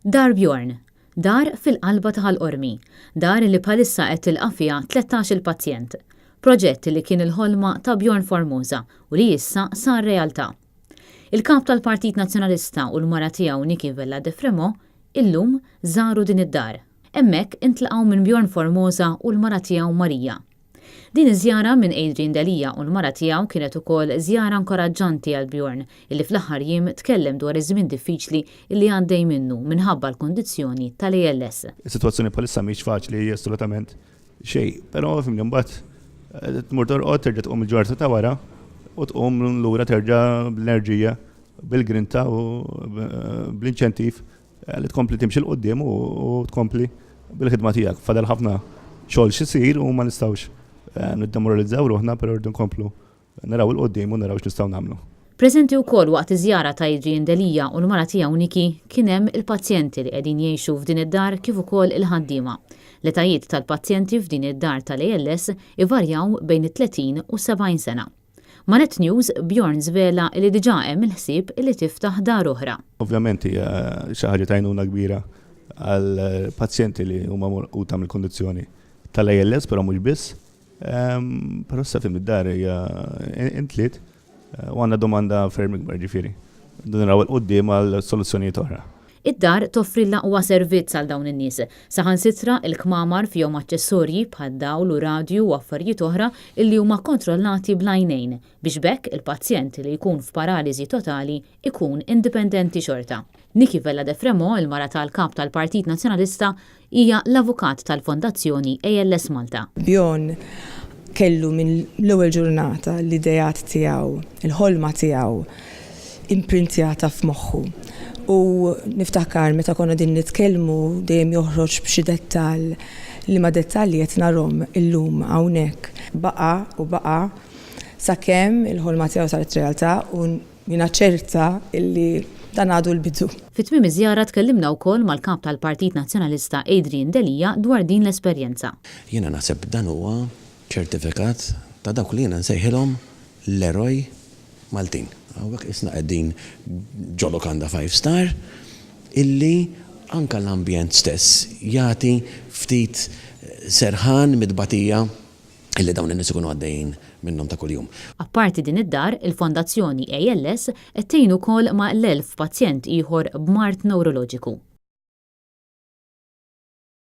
Dar Bjorn. Dar fil-qalba ta' Ħal Qormi. Dar li bħalissa qed tilqa' fiha 13-il pazjent. Proġett li kien il-ħolma ta' Bjorn Formosa u li issa sar realtà. Il-Kap tal-Partit Nazzjonalista u l-mara tiegħu Nikki Vella de Fremaux illum żaru din id-dar. Hemmhekk intlaqgħu minn Bjorn Formosa u l-mara tiegħu Maria. Din iż-żjara minn Adrian Delia u l-mara tiegħu kienet ukoll żjara nkoraġġanti għal Bjorn illi fl-aħħar jiem tkellem dwar iż-żmien diffiċli illi għaddej minnu minħabba l-kundizzjoni tal-ALS. Is-sitwazzjoni bħalissa mhix faċli assolutament xejn, però fimni mbagħad tmur torqod terġa' tqum il-ġurnata ta' wara u tqum lura terġa' bl-enerġija, bil-grinta u bl-inċentiv Li tkompli timxi 'l quddiem u tkompli bil-ħidma tiegħek. Fadal ħafna xogħol x'isir u ma nistgħux niddemoralizzaw ruħna però rridu nkomplu naraw 'il quddiem u naraw x'nistgħu nagħmlu. Preżenti wkoll waqt iż-żjara ta' Adrian Delia u l-mara tiegħu Nikki kien hemm il-pazjenti li qegħdin jgħixu f'din id-dar kif ukoll il-ħaddiema. L-etajiet tal-pazjenti f'din id-dar tal-ALS ivarjaw bejn it-30 u s-70 sena. Ma' Net News, Bjorn żvela li diġà hemm il-ħsieb li tiftaħ dar oħra. Ovvjament hija xi ħaġa ta' għajnuna kbira għal pazjenti li huma milquta mill-kundizzjoni tal-ALS, però mhux biss. Però issa fim id-dar hija intliet u għandna domanda ferm ikbar ġifieri. Rridu naraw 'il quddiem għal soluzzjonijiet oħra. Id-dar toffri l-aqwa servizz għal dawn in-nies. Saħansitra il-kmamar fihom aċċessorji bħal dawl u radju u affarijiet oħra illi huma kkontrollati bl-għajnejn biex b'hekk il-pazjent li jkun f'paraliżi totali jkun indipendenti xorta. Nikki Vella de Fremaux, il-mara tal-Kap tal-Partit Nazzjonalista, Hija l-avukat tal-Fondazzjoni ALS Malta. Bjorn kellu minn l-ewwel ġurnata l-ideat tiegħu, il-ħolma tiegħu imprintjata f'moħħu. U niftakar meta konna qegħdin nitkellmu dejjem joħroġ b'xi dettall, liema dettalji qed narhom illum hawnhekk. Baqa' u baqa' sakemm il-ħolma tiegħu saret realtà u Jiena ċerta illi dan għadu l-bidu. Fi tmiem iż-żjara tkellimna wkoll mal-Kap tal-Partit Nazzjonalista Adrian Delia dwar din l-esperjenza. Jiena naħseb dan huwa ċertifikat ta' dawk li jiena nsejħilhom l-eroj Maltin. Hawnhekk qisna qegħdin ġo lukanda five star illi anke l-ambjent stess jagħti ftit serħan mit-tbatija illi dawn in-nies ikunu għaddejjin minnhom ta' kuljum. Apparti din id-dar, il-Fondazzjoni ALS qed tgħin ukoll ma' l-1,000 pazjent ieħor b'mard newroloġiku.